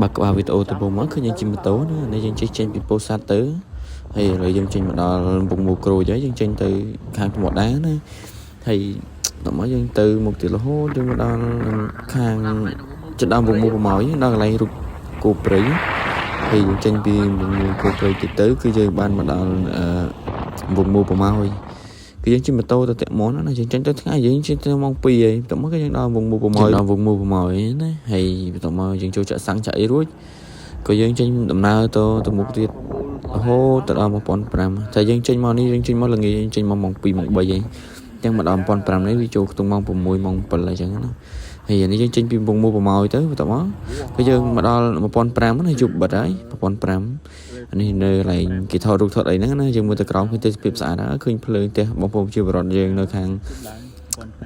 បើក្បាលវីដេអូដំបូងមកឃើញយើងជិះម៉ូតូណានេះយើងជិះចេញពីពោធិ៍សាត់ទៅហើយឥឡូវយើងចេញមកដល់វងមូក្រូចហើយយើងចេញទៅខាងថ្មដាណាហើយដល់មកយើងទៅមុខទៀតរហូតយើងមកដល់ខាងជិតដល់វងមូប្រមោយដល់កន្លែងរូបគោព្រៃហើយយើងចេញពីវងមូគោព្រៃតិចទៅគឺយើងបានមកដល់អឺវងមូប្រមោយគឺយើងជិះម៉ូតូទៅតាក់មន់ណាយើងចេញទៅថ្ងៃយើងជិះទៅម៉ោង2ហើយបន្ទាប់មកគឺយើងដល់វងមូប្រមោយដល់វងមូប្រមោយណាហើយបន្ទាប់មកយើងចូលចាក់សាំងចាក់អីរួចក៏យើងចេញដំណើរទៅមុខទៀតរហូតទៅដល់1500តែយើងចេញមកនេះយើងចេញមកល្ងាចយើងចេញមកម៉ោង2ម៉ោង3ហើយចឹងមកដល់1500នេះវាចូលខ្ទង់ម៉ោង6ម៉ោង7អញ្ចឹងណាហើយអានេះយើងចេញពីវងមូប្រមោយទៅបន្ទាប់មកគឺយើងមកដល់1500ណាយប់បាត់ហើយ1500អានេះនៅកន្លែងគេថតរូបថតអីហ្នឹងណាយើងមើលទៅក្រោមឃើញទេសភាពស្អាតហើយឃើញភ្លើងផ្ទះបងប្អូនជាបរិវត្តយើងនៅខាង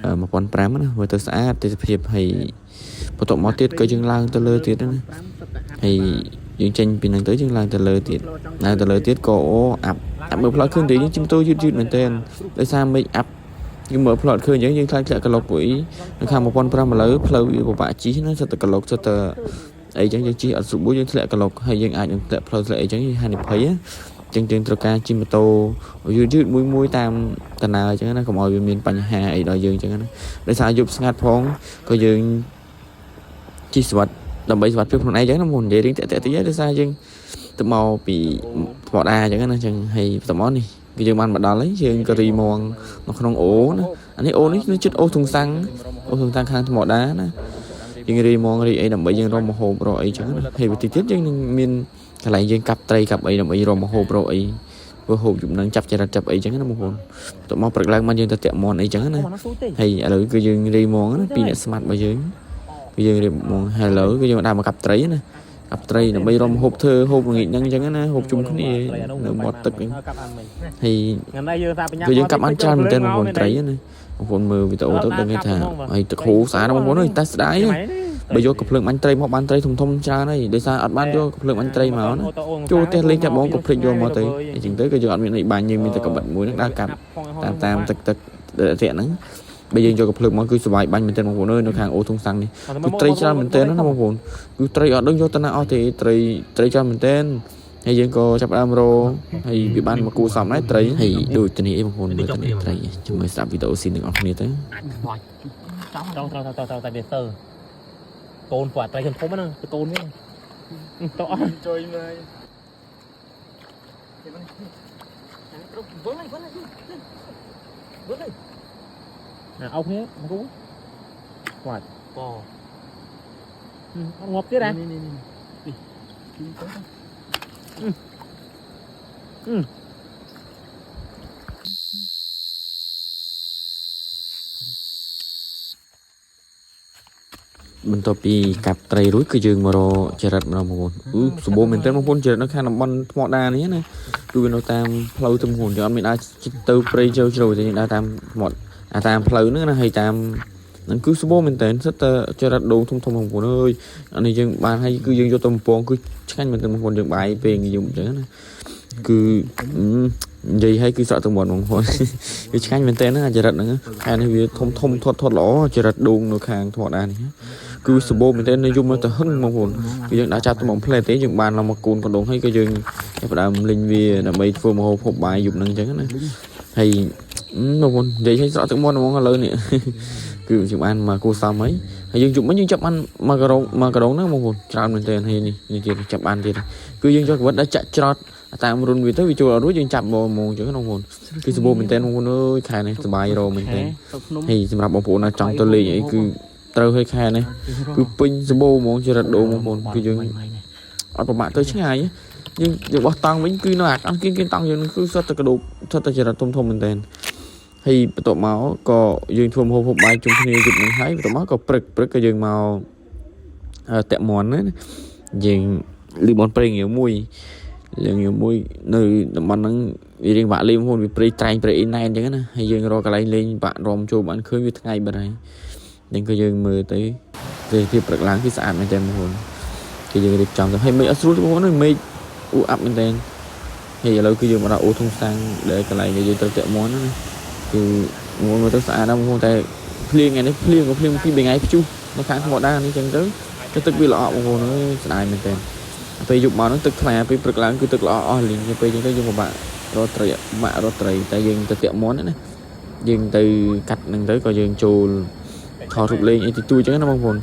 1500ណាមើលទៅស្អាតទេសភាពហើយបន្ទាប់មកទៀតក៏យើងឡើងទៅលើទៀតណាហើយយើងចេញពីហ្នឹងទៅយើងឡើងទៅលើទៀតឡើងទៅលើទៀតក៏អូអាប់អាប់មើលផ្លូវឃើញទៅយើងជិះម៉ូតូយឺតយឺតមែនទែនដោយសារមេឃអាប់យើងមើលផ្លូវឃើញអញ្ចឹងយើងខ្លាចធ្លាក់ក្លុកពួកអីនៅខាង1500ឥឡូវផ្លូវវាពិបាកជិះណាសិតតែក្លុកសិតតែអីចឹងយើងជិះអត់ស្រួលយើងធ្លាក់ក្លុកហើយយើងអាចនឹងធ្លាក់ផ្លូវធ្លាក់អីចឹងហានិភ័យណាចឹងយើងត្រូវការជិះម៉ូតូយឺតយឺតមួយមួយតាមដំណើរអញ្ចឹងណាកុំឲ្យវាមានបញ្ហាអីដល់យើងអញ្ចឹងណាដោយសារយប់ស្ងាត់ផងក៏យើងជិះស្វាត់ដើម្បីស្វាត់ភាពខ្លួនឯងអញ្ចឹងណាមុននិយាយរឿងតាក់តាក់តិចដោយសារយើងទៅមកពីថ្មដាអញ្ចឹងណាអញ្ចឹងហើយបន្តមកនេះគឺយើងបានមកដល់ហើយយើងក៏រីមងនៅក្នុងអូណាអានេះអូនេះនៅចិត្តអូធុងសាំងអូធុងសាំងខាងថ្មដាណាយើងរីមងរីអីដើម្បីយើងរកមហូបរកអីចឹងណាហើយបន្តិចទៀតយើងនឹងមានកន្លែងយើងកាប់ត្រីកាប់អីដើម្បីរកមហូបរកអីធ្វើហូបយប់នឹងចាប់ចរិតចាប់អីចឹងណាបងប្អូនបន្ទាប់មកព្រឹកឡើងមកយើងទៅតាក់មន់អីចឹងណាហើយឥឡូវគឺយើងរីមងណាពីអ្នកស្មាត់របស់យើងគឺយើងរៀបមង Hello គឺយើងដើរមកកាប់ត្រីណាកាប់ត្រីដើម្បីរកមហូបធ្វើហូបល្ងាចហ្នឹងចឹងណាហូបជុំគ្នានៅមាត់ទឹកហ្នឹង កាប់អានមិញ ហើយ ថ្ងៃនេះយើងថាបញ្ញា គឺយើងកាប់បានច្រើនមែនទែនបងប្អូនត្រីណាបងប្អូនមើលវីដេអូទៅដឹងថាហើយទឹកហូរស្អាតបងប្អូនអើយតែស្ដាយបើយកកំភ្លើងបាញ់ត្រីមកបានត្រីធំធំច្រើនហើយដោយសារអត់បានយកកំភ្លើងបាញ់ត្រីមកណាចូលផ្ទះលេងតែបងក៏ភ្លេចយកមកទៅអញ្ចឹងទៅក៏យើងអត់មានអីបាញ់យើងមានតែកបិតមួយហ្នឹងដើរកាប់តាមតាមទឹកទឹកតាក់ហ្នឹងបើយើងយកកំភ្លើងមកគឺសុបាយបាញ់មែនទែនបងប្អូនអើយនៅខាងអូធុងសាំងនេះគឺត្រីច្រើនមែនទែនណាបងប្អូនគឺត្រីអត់ដឹងយកទៅណាអស់ទេត្រីត្រីច្រើនមែនទែនហើយយើងក៏ចាប់ដើមរហើយវាបានមកគូសំដែរត្រីហើយដូចទៅនេះអីបងប្អូនមើលទៅនេះត្រីជាមួយស្ដាប់វីដេអូស៊ីនទាំងអស់គ្នាទៅ ចង់ត្រូវត្រូវត្រូវតែវាសើកូនពួកត្រីធំធំហ្នឹងកូនវាទៅអស់ ជួយមើល អោគ្នាមកគូគាត់កអត់ងាប់ទៀតហ៎ នេះនេះនេះ បន្ទាប់ពីកាប់ត្រីរួចគឺយើងមករកចរិតម្ដងបងប្អូនអឺសម្បូរមែនទែនបងប្អូនចរិតនៅខាងតំបន់ថ្មដានេះណាគឺវានៅតាមផ្លូវទៅបងប្អូនយើងអត់មានអាចទៅព្រៃជ្រៅជ្រៅទេយើងដើរតាមថ្មអាតាមផ្លូវហ្នឹងណាហើយតាមហ្នឹងគឺសម្បូរមែនទែនសិតតែចរិតដូងធំធំបងប្អូនអើយអានេះយើងបានហើយគឺយើងយកទៅបំពងគឺឆ្ងាញ់មែនទែនបងប្អូនយើងបាយពេលយំអញ្ចឹងណាគឺនិយាយឲ្យគឺស្រក់ទឹកមាត់បងប្អូនគឺឆ្ងាញ់មែនទែនណាចរិតហ្នឹងខែនេះវាធំធំធាត់ធាត់ល្អចរិតដូងនៅខាងថ្មដានេះ គឺសម្បូរមែនទែននៅយំមកទៅហឹងបងប្អូនគឺយើងដាក់ចាប់ទៅមកផ្លែទេយើងបានឡើងមកកូនកណ្ដងហើយក៏យើងចាប់ផ្ដើមលិញវាដើម្បីធ្វើម្ហូបហូបបាយយប់ហ្នឹងអញ្ចឹងណាហើយបងប្អូននិយាយឲ្យស្រក់ទឹកមាត់ហ្មងឥឡូវនេះគឺយើងបានមកគូសំហើយហើយយើងយប់មិញយើងចាប់បានមកករងមកករងហ្នឹងបងប្អូនច្រើនមែនទែនហើយនេះនេះទៀតចាប់បានទៀតគឺយើងយកកវិតដល់ចាក់ច្រត់តាមរុនវាទៅវាចូលអត់រួចយើងចាប់មកហ្មងអញ្ចឹងណាបងប្អូនគឺសម្បូរមែនទែនបងប្អូនអើយខែនេះសប្បាយរមែនទែនហើយសម្រាប់បងប្អូនណាចង់ទៅលេងអីគឺត្រូវឲ្យខែនេះគឺពេញសម្បូរហ្មងចរិតដូងបងប្អូនគឺយើងអត់ប្រមាថទៅឆ្ងាយយើងយើងបោះតង់វិញគឺនៅអាអង្គគៀនតង់យើងគឺសុទ្ធតែកដោបសុទ្ធតែចរិតធំធំមែនទែនហើយបន្ទាប់មកក៏យើងធ្វើម្ហូបហូបបាយជុំគ្នាយប់នឹងហើយបន្ទាប់មកក៏ព្រឹកព្រឹកក៏យើងមកតាក់មន់ណាយើងលឺមន់ព្រៃងាវមួយលឺងាវមួយនៅតំបន់ហ្នឹងវារៀងបាក់លេងបងប្អូនវាព្រៃត្រែងព្រៃអីណែនអញ្ចឹងណាហើយយើងរកកន្លែងលេងបាក់រំចូលបានឃើញវាថ្ងៃបាត់ហើយនឹងក៏យើងមើលទៅទេសភាពព្រឹកឡើងគឺស្អាតមែនទែនបងប្អូនគឺយើងរៀបចំទៅហើយមេឃអត់ស្រួលទេបងប្អូនមេឃអ៊ូអាប់មែនទែនហើយឥឡូវគឺយើងមកដល់អូធុងសាំងដែលកន្លែងដែលយើងត្រូវតាក់មន់ណាគឺមើលទៅស្អាតណាស់បងប្អូនតែភ្លៀងថ្ងៃនេះភ្លៀងក៏ភ្លៀងពីរថ្ងៃព្យុះនៅខាងថ្មដានេះអញ្ចឹងទៅ ទៅទឹកវាល្អបងប្អូនអើយស្ដាយមែនទែនពេលយប់មកហ្នឹងទឹកថ្លាពេលព្រឹកឡើងគឺទឹកល្អអស់លីងពេលអញ្ចឹងទៅយើងពិបាករកត្រីពិបាករកត្រីតែយើងទៅតាក់មាន់ណាយើងទៅកាត់ហ្នឹងទៅក៏យើងចូលថតរូបលេងអីទីទួចអញ្ចឹងណាបងប្អូន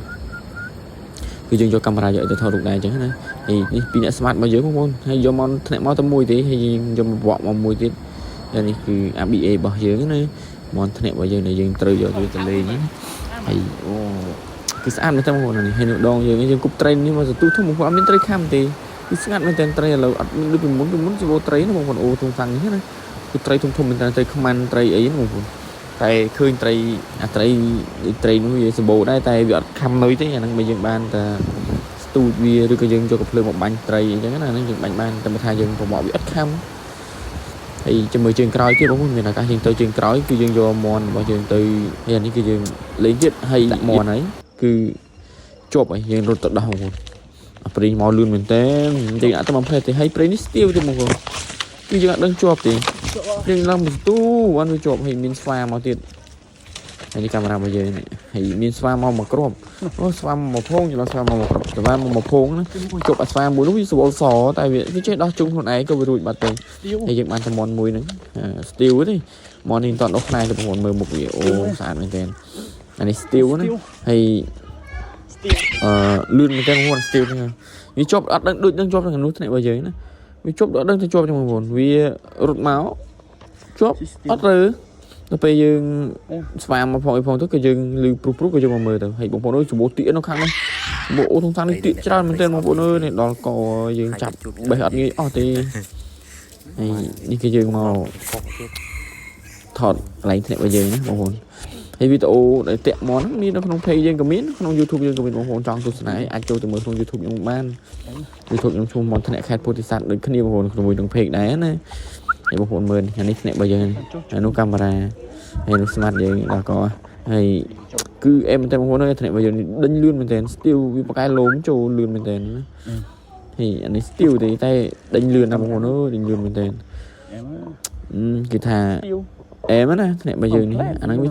គឺយើងយកកាមេរ៉ាយកទៅថតរូបដែរអញ្ចឹងណាហើយនេះពីអ្នកស្មាតរបស់យើងបងប្អូនហើយយកមកធ្នាក់មកតែមួយទេហើយយើងយកមកវក់មកមួយទៀតហើយនេះគឺ ABA របស់យើងណាមន់ធ្នាក់របស់យើងដែលយើងត្រូវយកទៅលេងណាហើយអូគឺស្អាតមែនតើបងប្អូននេះហើយនៅដងយើងយើងគប់ត្រីនេះមកសន្ទុះធំបងប្អូនអត់មានត្រីខាំទេគឺស្ងាត់មែនតើត្រីឥឡូវអត់មានដូចពីមុនពីមុនសម្បូរត្រីណាបងប្អូនអូធំសាំងនេះណាគឺត្រីធំធំមែនតើត្រីខ្មាន់ត្រីអីណាបងប្អូនតែឃើញត្រីអាត្រីត្រីនោះវាសម្បូរដែរតែវាអត់ខាំនុយទេអាហ្នឹងបើយើងបានតែស្ទូចវាឬក៏យើងយកកាំភ្លើងមកបាញ់ត្រីអញ្ចឹងណាហ្នឹងយើងបាញ់បានតែបើថាយើងប្រមកវាអត់ខាំហើយជាមួយជើងក្រោយទៀតបងប្អូនមានឱកាសយើងទៅជើងក្រោយគឺយើងយកមន់របស់យើងទៅហើយអានេះគឺយើងលេងទៀតហើយដាក់មន់ហើយគឺជាប់ហើយយើងរត់ទៅដោះបងប្អូនអាប្រេងមកលឿនមែនតើយើងអត់ទៅមកផ្លែទេហើយប្រេងនេះស្ទាវទេបងប្អូនគឺយើងអត់ដឹងជាប់ទេយើងឡើងមកស្ទូបានវាជាប់ហើយមានស្វាមកទៀតហើយនេះកាមេរ៉ារបស់យើងនេះហើយមានស្វាមកមួយគ្រាប់អូស្វាមកភងច្រឡំស្វាមកមួយគ្រាប់ស្វាមកមួយភងណាជប់អាស្វាមួយនោះវាស្វល់សតែវាវាចេះដោះជុំខ្លួនឯងក៏វារួចបាត់ទៅហើយយើងបានតែមន់មួយហ្នឹងស្ទាវទេមន់នេះមិនតន់ដោះផ្នែកទេបងប្អូនមើលមុខវាអូស្អាតមែនទែនអានេះស្ទាវណាហើយអឺលឿនមែនទែនបងប្អូនស្ទាវហ្នឹងវាជាប់អត់ដឹងដូចដឹងជាប់នឹងនោះធ្នាក់របស់យើងណាវាជាប់អត់ដឹងទៅជាប់ចឹងបងប្អូនវារត់មកជាប់អត់រើដល់ពេលយើងស្វាមកផងអីផងទៅក៏យើងលឺព្រុសព្រុសក៏យើងមកមើលទៅហើយបងប្អូនអើយសម្បូរទៀនៅខាងនេះសម្បូរអូធំខាងនេះទៀច្រើនមែនទែនបងប្អូនអើយនេះដល់កយើងចាប់បេះអត់ងាយអស់ទេហើយនេះគឺយើងមកថតកន្លែងធ្នាក់របស់យើងណាបងប្អូនហើយវីដេអូដែលតាក់មកហ្នឹងមាននៅក្នុង page យើងក៏មានក្នុង YouTube យើងក៏មានបងប្អូនចង់ទស្សនាអាចចូលទៅមើលក្នុង YouTube ខ្ញុំបាន YouTube ខ្ញុំឈ្មោះមនធ្នាក់ខេត្តពោធិ៍សាត់ដូចគ្នាបងប្អូនក្នុងមួយក្នុង page ដែរណាហើយបងប្អូនមើលអានេះធ្នាក់របស់យើងអានោះកាមេរ៉ាហើយនោះ smart យើងដល់កហើយគឺអេមែនតើបងប្អូនអើយធ្នាក់របស់យើងនេះដេញលឿនមែនតើស្ទាវវាបកកែលោមចូលលឿនមែនតើណាហើយអានេះស្ទាវទេតែដេញលឿនណាស់បងប្អូនអើយដេញលឿនមែនតើគឺថាអែមណាធ្នាក់របស់យើងនេះអាហ្នឹងវា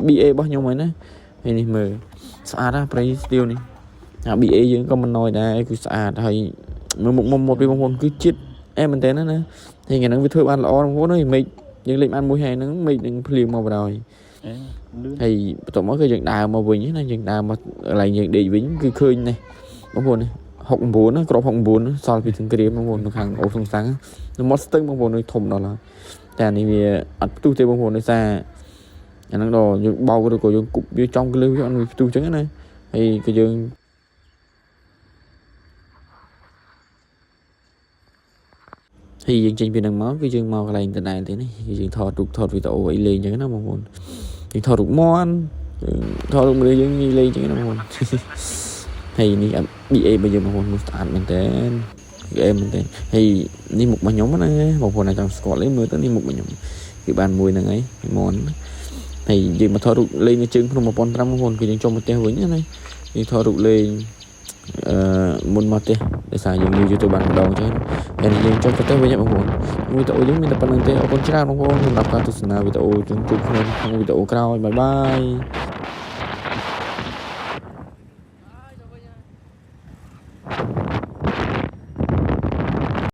BA របស់ខ្ញុំហើយណាហើយនេះមើលស្អាតណាស់ប្រៃស្ទាវនេះអា BA យើងក៏មិនណយដែរគឺស្អាតហើយមើលមុខមុំមកពីបងប្អូនគឺជាតិអែមែនតើណាណាហើយថ្ងៃហ្នឹងវាធ្វើបានល្អបងប្អូនអើយមេឃយើងលេងបានមួយហើយហ្នឹងមេឃនឹងភ្លៀងមកបណ្ដោយហើយបន្ទាប់មកគឺយើងដើរមកវិញណាយើងដើរមកកន្លែងយើងដេកវិញគឺឃើញនេះបងប្អូននេះ69ណាក្រប69សល់ពីសង្គ្រាមបងប្អូននៅខាងអូសងសាំងនៅមាត់ស្ទឹងបងប្អូនធំដល់ហើយតែអានេះវាអត់ផ្ទុះទេបងប្អូនដោយសារអាហ្នឹងដល់យើងបោកឬក៏យើងគប់វាចំក្លឹះវាអត់វាផ្ទុះអញ្ចឹងណាហើយក៏យើងហើយយើងចេញពីហ្នឹងមកគឺយើងមកកន្លែងដដែលទេនេះគឺយើងថតរូបថតវីដេអូអីលេងអញ្ចឹងណាបងប្អូនយើងថតរូបមន់យើងថតរូបមនុស្សយើងលេងអញ្ចឹងណាបងប្អូន ហើយនេះ BA របស់យើងបងប្អូនមើលស្អាតមែនតើគឺអេមែនតើហើយនេះមុខរបស់ខ្ញុំណាបងប្អូនអាចចង់ស្គាល់អីមើលទៅនេះមុខរបស់ខ្ញុំគឺបានមួយហ្នឹងហើយមន់ហើយយើងមកថតរូបលេងនៅជើងភ្នំ1500បងប្អូនគឺយើងចុះមកផ្ទះវិញណាយើងថតរូបលេងអឺមុនមកផ្ទះដោយសារយើងយូរទៅបានម្ដងចឹងហើយយើងចុះទៅផ្ទះវិញបងប្អូនវីដេអូយើងមានតែប៉ុណ្្នឹងទេអរគុណច្រើនបងប្អូនសម្រាប់ការទស្សនាវីដេអូយើងជួបគ្នាក្នុងវីដេអូក្រោយ bye bye.